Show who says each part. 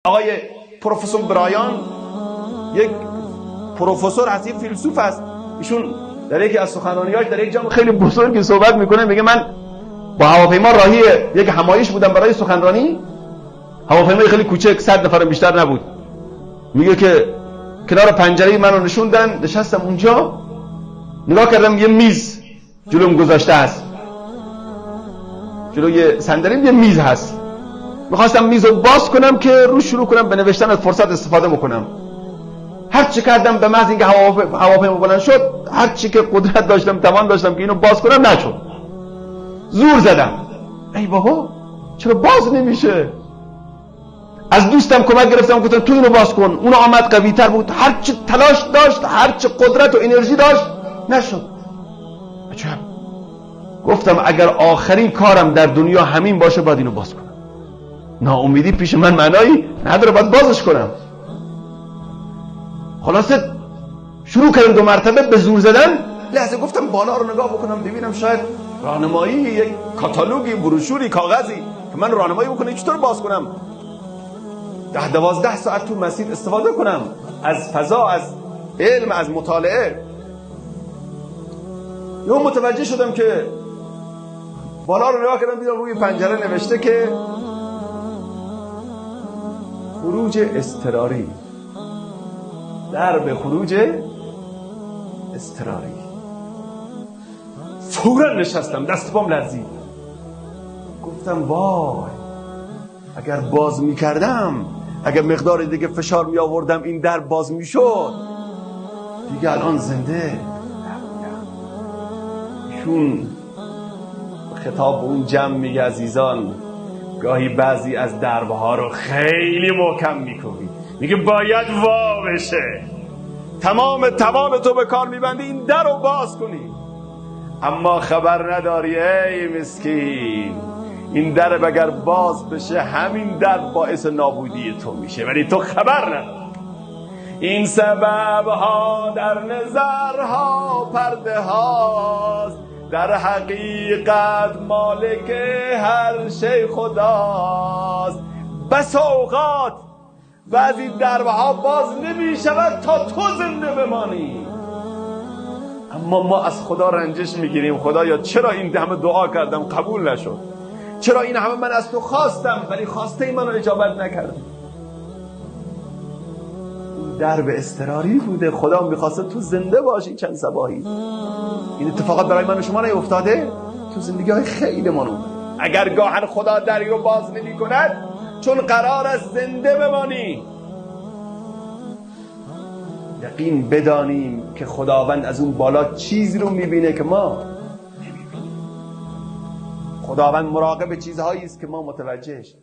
Speaker 1: آقای پروفسور برایان یک پروفسور هست، یک فیلسوف هست. ایشون در یکی از سخنرانی‌هاش در یک جمع خیلی بزرگی صحبت میکنه، میگه من با هواپیما راهی یک همایش بودم برای سخنرانی، هواپیمای خیلی کوچک، 100 نفر بیشتر نبود. میگه که کنار پنجره منو نشوندن، نشستم اونجا، نگاه کردم یه میز جلوم گذاشته هست، جلوی صندلیم یه میز هست. میخواستم میز رو باز کنم که رو شروع کنم به نوشتن، از فرصت استفاده بکنم. هر چی کردم به محض اینکه هواپیما بلند شد، هر چی که قدرت داشتم، توان داشتم که اینو باز کنم، نشد. زور زدم، ای بابا چرا باز نمیشه؟ از دوستم کمک گرفتم، گفتم تو اینو باز کن. اون آمد قوی تر بود، هر چی تلاش داشت، هر چی قدرت و انرژی داشت، نشد. عجب. گفتم اگر آخرین کارم در دنیا همین باشه، باید اینو باز کنم. ناامیدی پیش من معنایی نداره، باید بازش کنم. خلاصه شروع کردم دو مرتبه به زور زدن. لحظه گفتم بالا رو نگاه بکنم، ببینم شاید راهنمایی، یک کاتالوگی، بروشوری، کاغذی که من راهنمایی بکنه چطور باز کنم. 10-12 ساعت تو مسیر استفاده کنم از فضا، از علم، از مطالعه. یهو متوجه شدم که بالا رو نگاه کردم، دیدم روی پنجره نوشته که خروج اضطراری، درب خروج اضطراری. فوراً نشستم، دست پام لرزید. گفتم وای، اگر باز میکردم، اگر مقدار دیگه فشار می آوردم این در باز میشد، دیگه الان زنده نبودم. ایشون خطاب به اون جمع میگه عزیزان، گاهی بعضی از دربها رو خیلی محکم میکوبی، میگه باید وا بشه، تمام توان تو به کار میبندی این در رو باز کنی، اما خبر نداری ای مسکین، این در اگر باز بشه همین در باعث نابودی تو میشه، ولی تو خبر نداری. این سبب ها در نظرها پرده هاست، در حقیقت مالک هر شی خداست. بس اوقات بعضی دربها باز نمی شود تا تو زنده بمانی، اما ما از خدا رنجش میگیریم. خدایا چرا این همه دعا کردم قبول نشد؟ چرا این همه من از تو خواستم ولی خواسته منو اجابت نکردی؟ درب اضطراری بوده، خدا میخواسته تو زنده باشی چند صباحی. این اتفاقات برای من و شما نیفتاده تو زندگی های خیلی منو. اگر گاهن خدا دری رو باز نمی کند، چون قرار است زنده بمانی. یقین بدانیم که خداوند از اون بالا چیزی رو میبینه که ما نمیبینیم. خداوند مراقب چیزهایی است که ما متوجهش.